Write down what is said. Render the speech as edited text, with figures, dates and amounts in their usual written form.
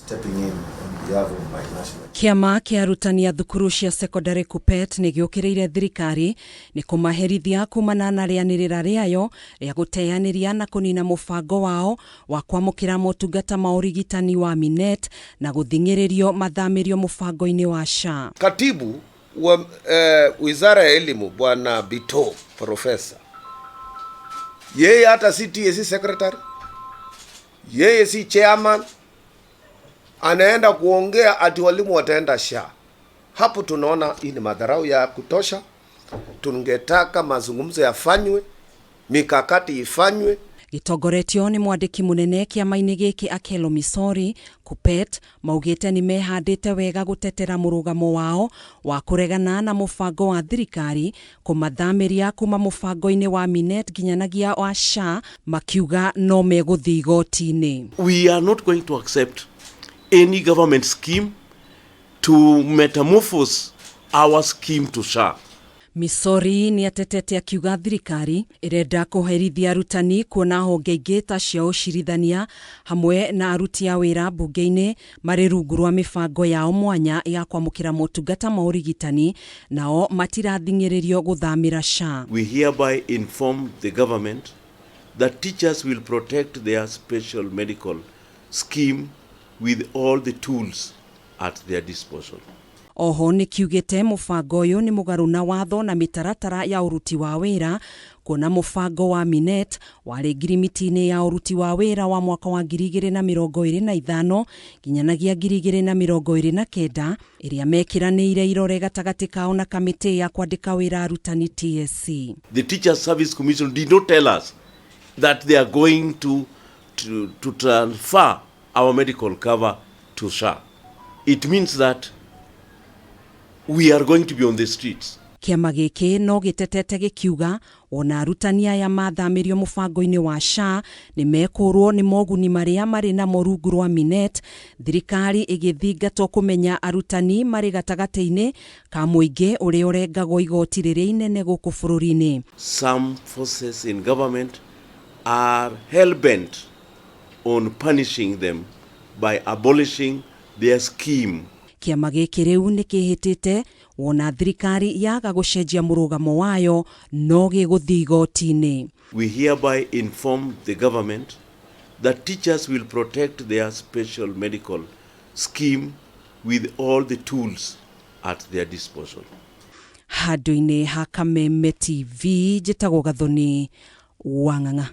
Stepping in on behalf of my national. Kĩama kĩa arutani a thukuru cia cekondarĩ KUPPET nĩ gĩũkĩrĩire thirikari nĩ kũmaherithia kumana na rĩanĩrĩra rĩayo rĩa gũteanĩria na kũnina mũbango wao wa kwamũkĩra motungata ma ũrigitani wa Minet na gũthing'ĩrĩrio mathamĩrio mũbango-inĩ wa SHA. Katibu wa Wizara ya Elimu Bwana Bito Profesa, yeye hata si TSC secretary, yeye si chairman, anaenda kuongea ati walimu wataenda SHA. Hapo tunaona hii ni madharau ya kutosha. Tungetaka mazungumzo yafanywe, mikakati ifanywe. Gĩtongoretio nĩ mwandĩki mũnene kĩama-inĩ gĩkĩ Akelo Misori, KUPPET maugĩte nĩ mehandĩte wega gũtetera mũrũgamo wao wa kũregana na mũbango wa thirikari kũmathamĩria kuma mũbango-inĩ wa Minet nginyanagia wa SHA, makiuga no megũthiĩ igoti-inĩ. We are not going to accept any government scheme to metamorphose our scheme to SHA. Misori nĩ atetete akiuga thirikari ĩrenda kũherithia arutani kuona honge ingĩ ta cia ũcirithania hamwe na aruti a wĩra mbunge-inĩ marĩ rungu rwa mĩbango yao mwanya ya kwamũkĩra motungata ma ũrigitani, nao matirathing'ĩrĩrio gũthamĩra SHA. We hereby inform the government that teachers will protect their special medical scheme with all the tools at their disposal. Oho nĩ kiugĩte mũbango ũyũ nĩ mũgarũ na watho na mĩtaratara ya ũruti wa wĩra, kuona mũbango wa Minet warĩ ngirimiti-inĩ ya ũruti wa wĩra wa mwaka wa 2025 nginyanagia 2029 ĩrĩa mekĩranĩire irore gatagatĩ kao na kamĩtĩ ya kwandĩka wĩra arutani TSC. The Teacher Service Commission did not tell us that they are going to transfer our medical cover to SHA. It means that we are going to be on the streets. Kĩama gĩkĩ no gĩtetete gĩkiuga wona arutani aya mathamĩrio mũbango-inĩ wa SHA nĩ mekũrwo nĩ moguni marĩa marĩ namo rungu rwa Minet, thirikari ĩgĩthingatwo kũmenya arutani marĩ gatagatĩ-inĩ ka mũingĩ ũrĩa ũrengagwo igoti rĩrĩa inene gũkũ bũrũri-inĩ. Some forces in government are hell-bent on punishing them by abolishing their scheme. Kĩama gĩkĩ rĩu nĩ kĩhĩtĩte wona thirikari yaga gũcenjia mũrũgamo wayo no gĩgũthiĩ igoti-inĩ. We hereby inform the government that teachers will protect their special medical scheme with all the tools at their disposal. Handũ-inĩ ha Kameme TV, njĩtagwo Gathoni Wang'ang'a.